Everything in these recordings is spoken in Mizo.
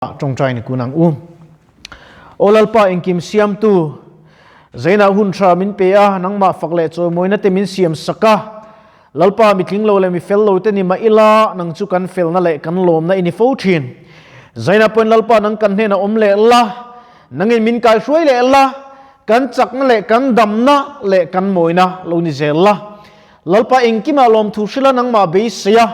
Tawngtai ni kun ang u. Aw Lalpa engkim siamtu, Zainah hun tha min pe a, nangmah fak leh chawimawina te min siam sak a. Lalpa mi tling lo leh mi fel lo te ni mah ila, nang chu kan felna leh kan lawmna i ni fo thin. Zainah pawhin Lalpa nang kan hnenah awm leh la, nangin min kaihruai leh la, kan chakna leh kan damna leh kan mawina lo ni zel la. Lalpa engkimah lawmthu hrila nangmah beisei a,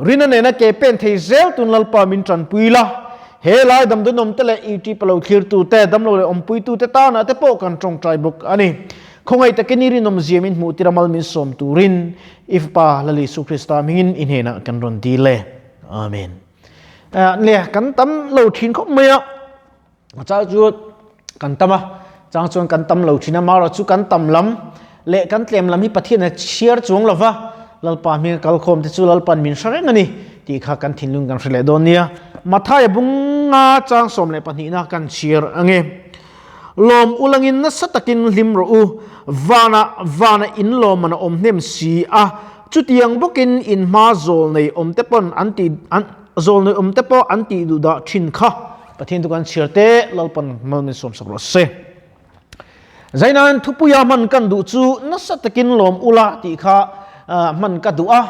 rina nena ke pen thei zel tun Lalpa min tanpui la. He lai damdawnawm te leh YouTube a lo thlirtu te, damlo leh awmpuitu te tanah te pawh kan tawngtai bawk a ni. Khawngaih takin i rinawmzia min hmuh tir a mal min sawm turin i Fapa Lal Isu Krista hmingin i hnenah kan rawn dil e. Amen. Le kan tam lo thin khawp mai a. A chang chu kan tam a, chang chuan kan tam lo thin a, marawh chu kan tam lam leh kan tlem lam hi Pathian a chhiar chuang lo va, Lalpa hming a kal khawm te chu Lalpan min hre reng a ni tih kha kan thinlung kan hre leh dawn nia. Mathaia bunga chang 12na kan chhiar ange. Lawm ulangin nasa takin hlim rawh u, vana vana in lawm an a awm hnem si a, chutiang bawkin in hma zawl nei awm te pawn an ti an zawl nei awm te pawh an tih duh dah thin kha. Pathian chu kan chhiar te Lalpan mal min sawm sak rawh se. Zainan thupuia hman kan duh chu nasa takin lawm ula tih kha hman ka duh a.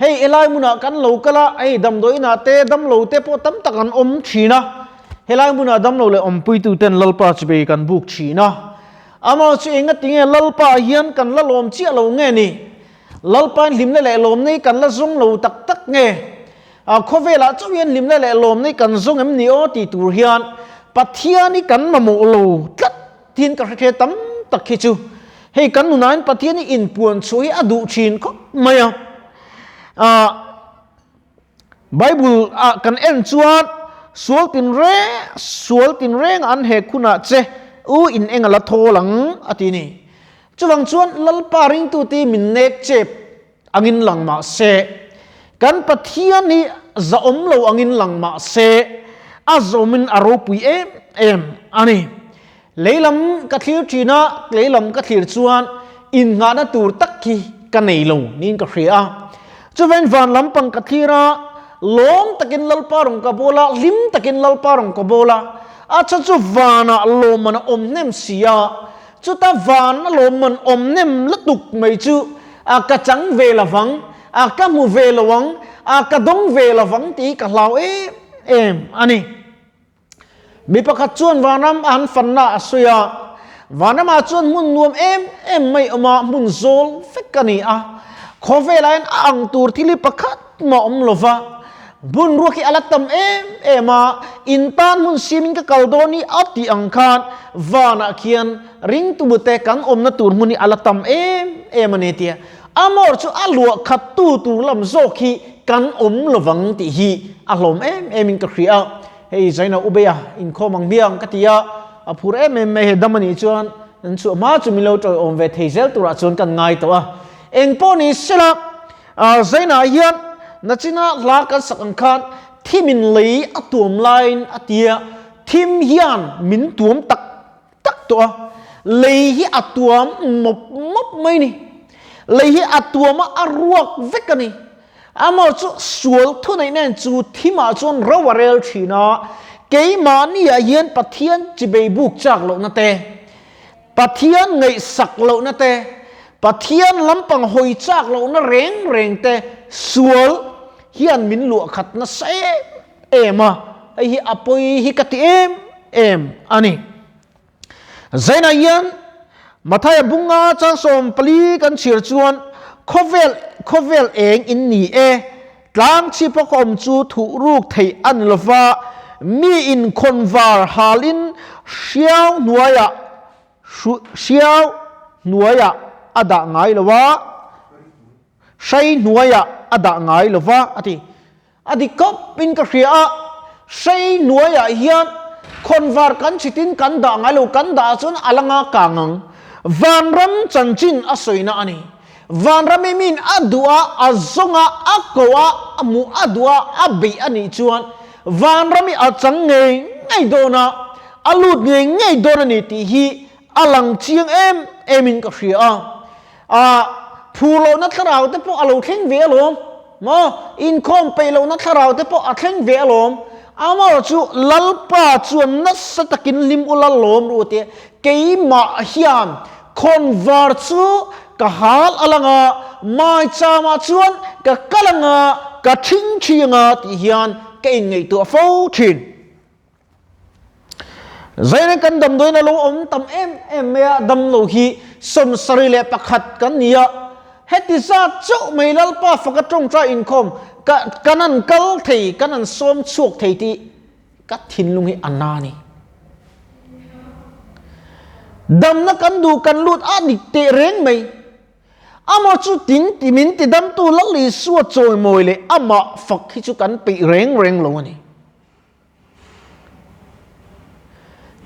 Hei helai hmunah kan lo kal a, hei damdawiinah te damlo te pawh tam tak an awm thin a. Helai hmunah damlo leh awmpuitu ten Lalpa chubei kan buk thin a. Amah chu engatinge Lalpa hian kan la lawm chiah lo nge ni? Lalpain hlimna leh lawmna hi kan la zawng lo tak tak nge? A khawvelah chauh hian hlimna leh lawmna hi kan zawng em ni aw tih tur hian Pathian hi kan mamawh lo tlat tin ka hre the tam tak hi chu. Hei kan nunain Pathian hi inpuan chhuah hi a duh thin khawp mai a. Ah Bible ah kan en chuan sual tin reng sual tin reng an hek hunah che u in eng a la thawl ang a ti ni. Chuvang chuan Lalpa ringtute min nek chep angin lang mah se, kan Pathian hi zahawm lo angin lang mah se, a zawmin a ropui em em a ni. Leilam ka thlir thin a, leilam ka thlir chuan innghahna tur tak hi ka nei lo niin ka hria a. Chuvein van lampang ka thlir a, lawm takin Lalpa rawn ka bawl a, hlim takin Lalpa rawn ka bawl a, a chhan chu vanah lawmman a awm hnem si a, Chuta van a lawmman awm nem lutuk mai chu a ka chang ve lovang, a ka hmu ve lo ang, a ka dawng ve lovang tih hi ka hlau em em a ni. Mi pakhat chuan vanram a han fanna a sawi a, vanramah chuan hmun nuam em em mai awm a, hmun zawl vek a ni a, khawvelah hian a ang tur thil hi pakhat mah awm lo va, hmun ruak hi a la tam em em a, in tan hmun siamin ka kal dawn hi a tih ang khan vanah khian ringtute kan awmna tur hmun hi a la tam em em a ni tia amawr chu a luah khat tu tur lam zawk hi kan awm lovang tih hi a hlawm em em in ka hria a, hei Zaina Ubeia inkhawm ang biang ka ti a, a phur em em mai hei dam a nih chuan an chhuah hma chu min lo tawiawm ve thei zel turah chuan kan ngai tawh a, engpawh ni sela. Zainah hian nachina hla kan sak ang khan thimin lei a tuam laiin a tia, thim hian min tuam tak tak tawh a, lei hi a tuam mawp mawp mai ni. Lei hi a tuam a, a ruak vek a ni. Amaw chu sual thuneihna in chu thimah chuan ro a rel thin a, keimahniah hian Pathian chibei buk chak lohna te, Pathian ngaihsak lohna te, Pathian lampang hawi chak lohna reng reng te sual hian min luah khat nasa em em a, hei hi a pawi hi ka ti em em a ni. Zainah hian Mathaia bunga chang 14 kan chhiar chuan khawvel khawvel eng in ni e, tlang chhip a ka awm chu thuh ruk theih a ni lova, mi in khawnvar halin hriau hnuaiah hriau hnuaiah a dah ngai lo a, hrai hnuaiah a dah ngai lo va a ti. A dik khawp in ka hria a, hrai hnuaiah hian khawnvar kan chhitin kan dah ngai lo, kan dah chuan a la nga kang ang. Vanram chanchin a sawina a ni. Vanram i min a duh a, a zawng a, a ko a, a hmuh a duh a, a beih a nih chuan vanram i a chang ngei ngei dawn a, a lut ngei ngei dawn a ni tih hi a lang chiang em em in ka hria a. A phur lohna thlarau te pawh a lo thleng ve alawm maw? Inkhawm peih lohna thlarau te pawh a thleng ve alawm. Amaherawhchu, Lalpa chuan nasa takin hlim ula lawm ru a ti a, keimah hian khawnvar chu ka hal a lang a, maichamah chuan ka kal ang a, ka thingthi ang a tih hian ka inngaihtuah fo thin. Zaina kan damdawiin a lo awm tam em em mai a, damlo hi 71 kan ni a, heti zat chauh mai Lalpa faka tawngtai inkhawm ka kan an kal thei, kan an sawm chhuak thei tih ka thinlung hi a na a ni. Damna kan duh kan lut a dik teh reng mai. Amah chu tin ti min ti damtu Lal Isua chawimawi leh amah fak hi chu kan peih reng reng lo a ni.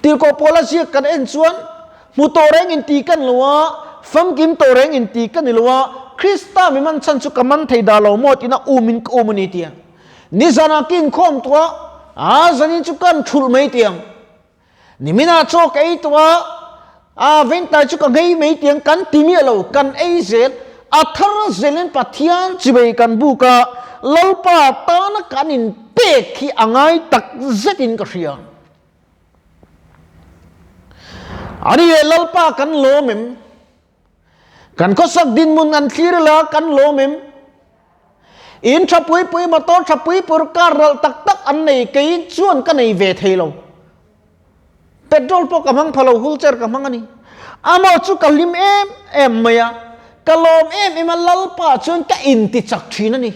Tirhkoh Paula ziak kan en chuan, Hmu tawh reng in ti ka ni lo a, famkim tawh reng in ti ka ni lo a, Krista mi man chhan chu ka man thei dah lo maw tina um in ka um a ni tia. Nizanah ka inkhawm tawh a, a zanin chu kan thulh mai tiang. Niminah chaw ka ei tawh a, a ventai chu ka nghei mai tiang kan ti miah lo, kan ei zel. A thar zelin Pathian chibei kan buk a, Lalpa tana kan inpek hi a ngai tak zetin ka hria. A ni leh Lalpa kan lawm em? Kan khawsak dinhmun an thlir ila kan lawm em? In tha pui pui motor tha pui pur car ralh tak tak an nei kei chuan ka nei ve thei lo. Petrol pawh ka hmang pha lo wheelchair ka hmang a ni. Amaw chu ka hlim em em mai a, ka lawm em em a Lalpa chuan ka inti chak thin a ni.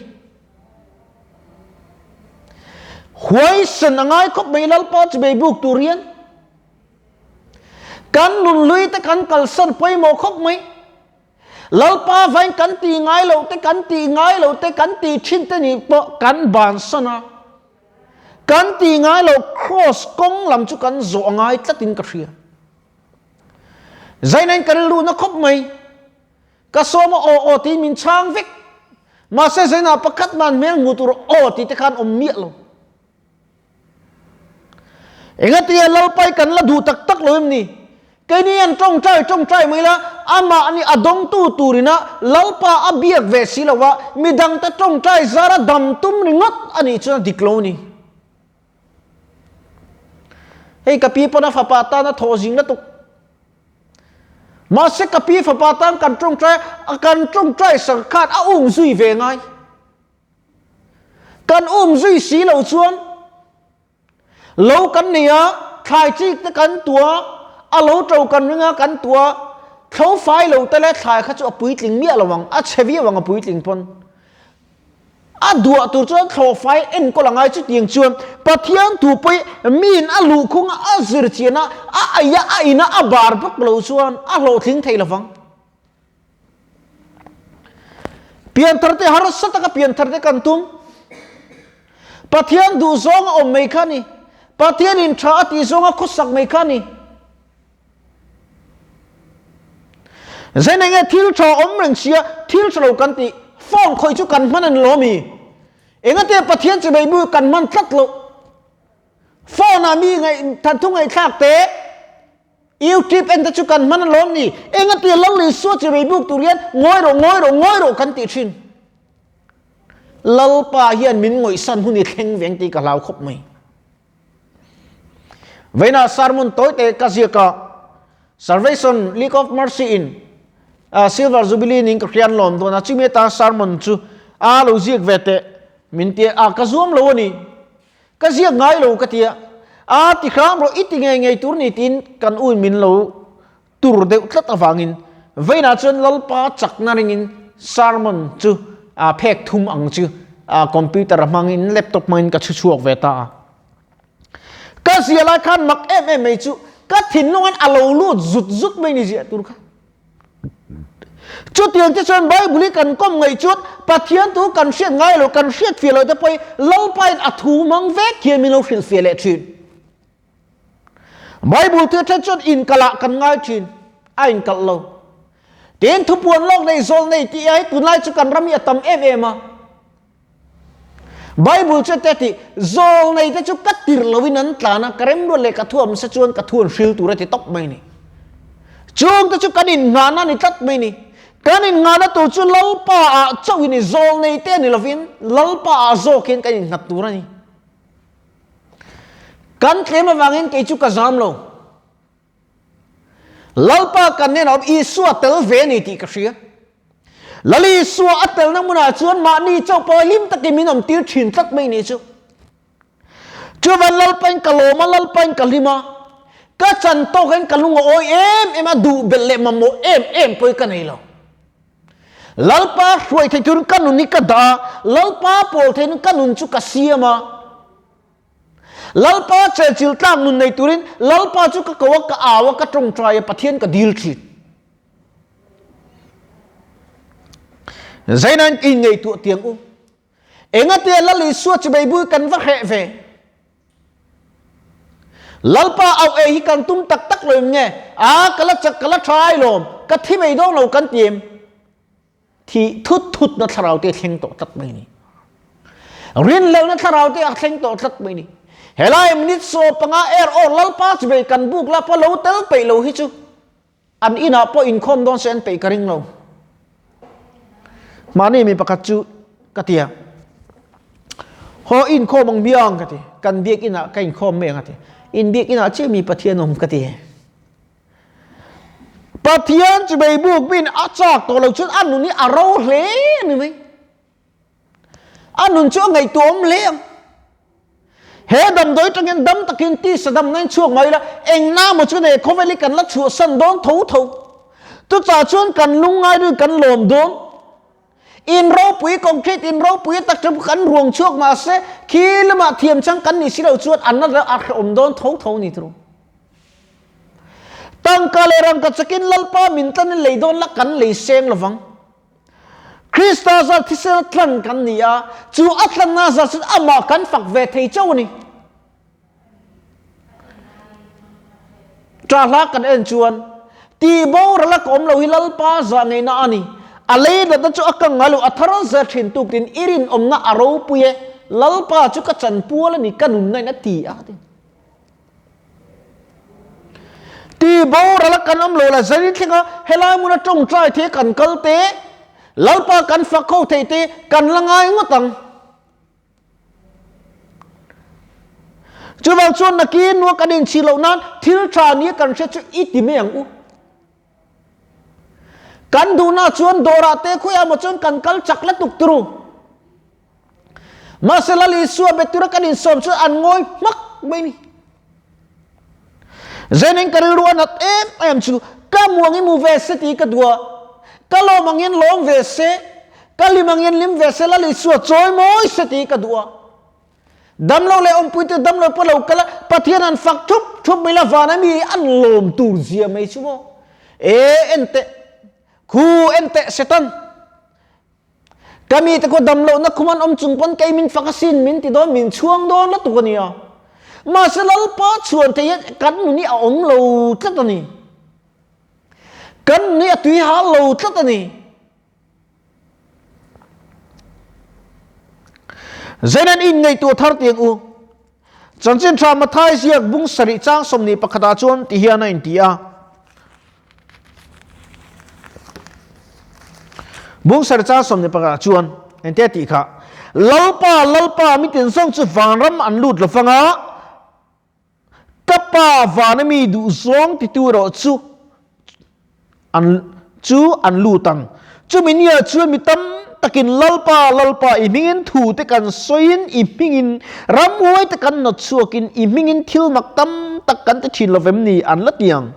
Huaisen a ngai khawp mai Lalpa chu beibuk tur hian. Kan nunhlui te kan kalsan pawimawh khawp mai. Lalpa vain kan ti ngai loh te kan ti ngai loh te kan ti thin te nih pawh kan bansan a. Kan ti ngai loh cross kawng lam chu kan zawh a ngai tlatin ka hria. Zainain ka rilru na khawp mai. Ka sawm a aw aw tiin min chhang vek. Mahse zainah pakhat man hmel hmu tur aw ti te khan awm miah lo. Engatinge Lalpai kan la duh tak tak lo em ni? Keini an tawngtai tawngtai mai la, amah nih a dawngtu turina Lalpa a biak ve si lo a, midangte tawngtai zara dam tum ringawt a nih chuan a dik lo a ni. Hei ka pi pawn a fapa tan a thawh zing lutuk. Mahse ka pi fapa tan kan tawngtai a, kan tawngtai sak khan a um zui ve ngai. Kan um zui si lo chuan lo kan nei a, thlai chik te kan tua, a lo to kan ring a kan tua, thlo fai lo te leh thlai kha chu a puitling miah lo ang, a chhe viau ang a puitling pawn. A duah tur chuan thlo fai enkawl a ngai chutiang chuan Pathian thu pawh hi miin a luhkhung a, a zir chian a, a ei a, a in a, a bar bawk lo chuan a hlawhtling thei lo vang. Pianthar te harsa taka pianthar te kan tum. Pathian duh zawng a awm mai kha ni. Pathian in tha a tih zawng a khawsak mai kha ni. Zain enge thil tha awm reng sia thil tha lo kan tih phone khawih chu kan hman a ni lo mi. Engate Pathian chibai bu kan hman tlat lo. Phone ah mi ngaih that thu ngaihthlak te YouTube en te chu kan hman alawm ni. Engati Lal Isua chi rei buk tur hian ngawi rawh, ngawi rawh, ngawi rawh kan tih thin. Lalpa hian min ngawihsan hun i thleng veng tih ka hlau khawp mai. Vawiinah sermon tawi te ka ziak a, Salvation League of Mercy in Silver Jubilee ning ka hrian lawm dawn a, chumi atan sermon chu a lo ziak ve teh min ti a, ka zuam lo a ni. Ka ziak ngai lo ka ti a, a ti hram rawh i ti ngei ngei tur ni tiin kan u in min lo tur deuh tlat avangin vawiinah chuan Lalpa chakna ringin sermon chu phek thum ang chu computer hmangin laptop hmangin ka chhu chhuak ve ta a. Ka zia lai khan mak em em mai chu ka thinlungan a lo lut zut zut mai ni ziah tur kha. Chutiang te chuan Bible hi kan kawm ngaih chuan Pathian thu kan hriat ngai lo, kan hriat fiah lo te pawh hi Lalpain a thu mang vek hian min lo hrilh fiah leh thin. Bible thu atang chuan inkalh ah kan ngai thin, a inkalh lo. Tin, thupuan lawk nei, zawl nei tih ai tunlai chu kan ram hi a tam em em a. Bible chu te ti, zawl nei te chu ka tir loin an tlan a, ka remruat leh ka thuam se chuan ka thu an hril tur a ti tawp mai ni. Chung te chu kan innghahna a ni tlat mai ni. Kan innghahna tur chu Lalpa ah chauhin i zawl nei te a ni lovin Lalpa ah zawkin kan innghat tur a ni. Kan tlem avangin kei chu ka zam lo. Lalpa kan nen a awm, Isua tel ve a ni tih ka hria. Lal Isua a telna hmunah chuan mahni chauh pawh hlim takin min awm tir thin tlat mai ni chu. Chuvan Lalpain ka lawm a, Lalpain ka hlim a, ka chan tawkin ka lung a awi em em a, duh belh leh mamawh em em pawh hi ka nei lo. Lalpa hruai thei turin ka nun hi ka dah a, Lalpa pawl theiin ka nun chu ka siam a. Lalpa chelchil tlak nun nei turin Lalpa chu ka ko a, ka au a, ka tawngtai a, Pathian ka dil thin. Zainain inngaihtuah tiang u. Engatia Lal Isua chibei bui kan va hreh ve? Lalpa auh e hi kan tum tak tak lo em nge? A, ka la chak, ka la tha ai lawm, ka thi mai dawn lo kan ti em? Thi thut thut na thlarau te thleng tawh tlat mai ni. Rinhlelhna thlarau te a thleng tawh tlat mai ni. Helai minute 15 er aw Lalpa chibei kan buk la pawh lo tel peih lo hi chu An inah pawh inkhawm dawn se an peih ka ring lo. Mahni mi pakhat chu ka ti a, Haw inkhawm ang biang ka ti, kan biak inah ka inkhawm mai ang a ti. In biak inah chiah mi Pathian awm ka ti. Pathian chu beibuk min a chak tawh lo chuan a nun hi a ro hle a ni mai. A nun chu a ngaihtuahawm hle ang. He damdawi tangin dam takin tisa dam nain chhuak mai ila, eng na maw chu nei khawvel hi kan la chhuahsan dawn tho tho. Chutah chuan kan lungngai duhin kan lawm dawn. In ropui concrete in ropui tak chu kan ruang chhuak mahse khi lamah thiam chang kan nih si lo chuan an la a hrehawm dawn tho tho ni thung. Tangka leh rangka chakin Lalpa min tlanin lei dawn la kan lei seng lovang. Krista zar thisen a tlan kan ni a, chu a tlanna zar chuan amah kan fak ve thei chauh a ni. Ṭah hla kan en chuan, Tih boral a ka awm lo hi Lalpa zah ngeihna a ni. A lei natna chu a kang ngai lo, a thar zel ṭhin tuk tiin i rinawmna a ropui e. Lalpa chu ka chanpual a ni, ka nunna in a ti a ti. Ti boral a kan awm lo la zanin thleng a helai hmun a tawngtai thei kan kal te, Lalpa kan fak ho thei te kan la ngai ngawt ang. Chuvang chuan nakin nua kan inchhir loh nan thil tha nia kan hria chu i ti mai ang u. Kan duhna chuan dawrah te khawiah maw chuan kan kal chak la tuk turu. Mahse Lal Isua be tura kan insawm chuan an ngawi hmak mai ni. Zenin ka rilru a nat em em chu ka muang i mu ve se ti ka duh a, ka lawm angin lawm ve se, ka lim angin lim ve se Lal Isua chawi mawi se ti ka duh a. Damlo leh awmpuite damlo pawh lo kal a, Pathian an fak thup thup mai la vana mi an lawm tur zia mai chu maw. E enteh, khu enteh Satan. Ka mite khaw dam lohna khum an awm chung pawn kei min fak asin min ti dawn, min chhuang dawn lutuk a nia. Mahse Lalpa chhuan thei hian kan nun hi a awm lo tlat a ni. Kan nun hi a tui hal lo tlat a ni. Zeinan in ngaihtuah thar tiang u. Chanchin tha Mathai ziak bung sarih chang 21 ah chuan ti hian a inti a. Bung sarih chang 21 ah chuan engte a tih kha, Lalpa, Lalpa, mi tin zawng chu vanram an lut lo fang a, ka Pa vana mi duh zawng titu erawh chu an chu an lut ang. Chumi nia chuan mi tam takin Lalpa, Lalpa, i hmingin thu te kan sawiin, i hmingin ramhuai te kan nawt chhuakin, i hmingin thil mak tam tak kan ti thin lo vem ni? an la ti ang.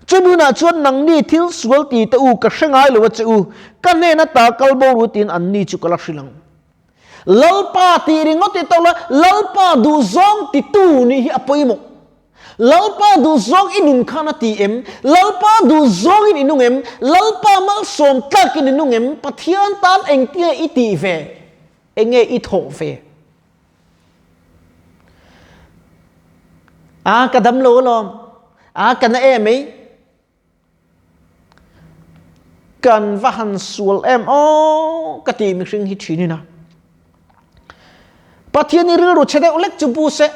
Chumi hunah chuan nangni thil sual ti te u ka hre ngai lo a che u, ka hnena ta kal bo ru tiin anni chu ka la hrilh ang. Lalpa tih ringawt i to la, Lalpa duhzawng titu nih hi a pawimawh. Lalpa duhzawng i nun khan a ti em? Lalpa duhzawngin i nung em? Lalpa malsawm tlakin i nung em? Pathian tan engtinge i tih ve? Enge i thawh ve? A, ka dam lo alawm. A, ka na em ei. Kan va han sual em aw ka ti mihring hi thin in a. Pathian i rilru chhe deuh lek chu bu se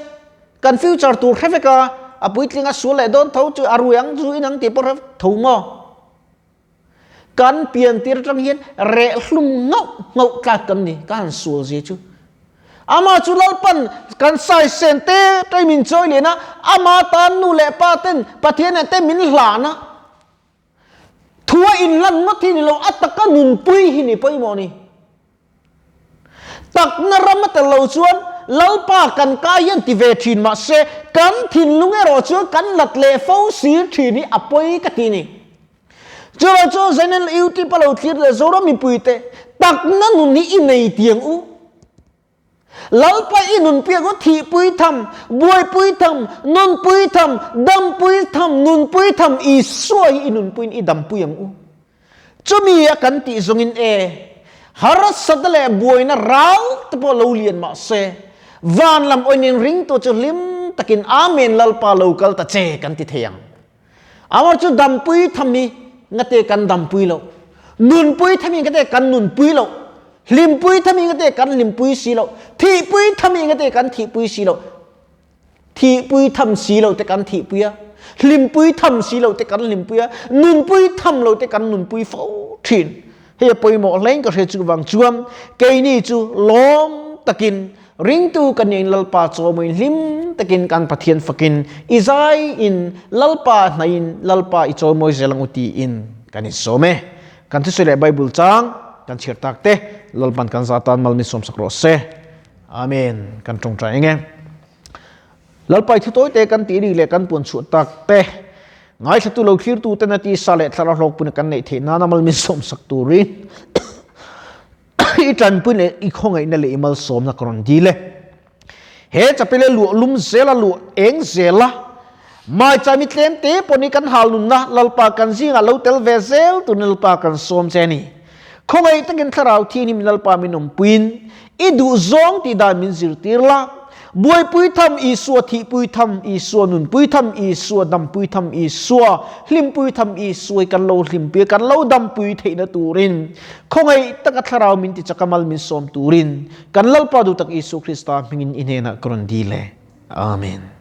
kan future tur hre vek a, a puitling a sual leh dawn tho chu a rui ang zu in ang tih pawh hre tho maw. Kan pian tir atang hian reh hlum nghauh nghauh tlak kan ni ka han sual zia chu. Amah chu Lalpan kan saisen te ṭai min chawi lian a, ama tan nu leh pa ten Pathian nen te min hlan a. Thu a inhlan ngawt hi ni lo, a taka nunpui hi ni pawimawh ni. Takna ram a tel lo chuan Lalpa kan kai hian ti ve thin mahse kan thinlung erawh chuan kan lat leh fo sir thin hi a pawi ka ti ni. Chuvang chuan Zainal YouTube a lo thlir leh Zoram mipuite takna nun hi i nei tiang u. Lalpa i nunpui ang u, thihpui tham, buaipui tham, nunpui tham, dampui tham, nunpui tham Isua hi i nunpuiin i dampui ang u. Chumi a kan tih zawngin e, harsatna leh buaina ral te pawh lo lian mah se, van lam awin ringtu chu hlim takin Amen Lalpa lo kal ta che kan ti thei ang. Amah chu dampui tham hi ngate kan dampui loh, nunpui tham hi ngate kan nunpui loh, hlimpui tham hi ngate kan hlimpui si loh, thihpui tham hi ngate kan thihpui si loh. Thihpui tham si lo te kan thihpui a, hlimpui tham si lo te kan hlimpui a, nunpui tham lo te kan nunpui fo thin. Hei a pawimawh hlein ka hre chu vang chuan keini chu lawm takin ringtu kan nih Lalpa chawmawiin hlim takin kan Pathian fakin i zai in Lalpa hnaiin Lalpa i chawimawi zel ang u tiin kan insawm e. Kan thusawi leh Bible chang kan chhiar tak te Lalpan kan za tan mal min sawmsak rawh se. Amen. Kan tawngtai eng e. Lalpai thu tawi te kan tih ri leh kan puan chhuah tak te ngaithlatu lo thlirtu ten a tisa leh thlarau hlawkpui kan neih theih nana mal min sawmsak turin i tanpui leh i khawngaihna leh i malsawmna ka rawn dil e. He chapele luah lum zela luah eng zela maichai mi tlem te pawh ni kan hal nunna Lalpa kan zingah lo tel ve zel turin Lalpa kan sawm che a ni. Khawngaih takin Thlarau Thianghlim Lalpa min awmpuiin i duhzawng tih dan min zirtir la. Buaipui tham Isua thihpui tham Isua nunpui tham Isua dampui tham Isua hlimpui tham Isua hi kan lo hlimpui a kan lo dampui theihna turin khawngaih taka Thlarau min tichak a mal min sawm turin kan Lalpa duhtak Isua Krista hmingin i hnenah ka rawn dil e. Amen.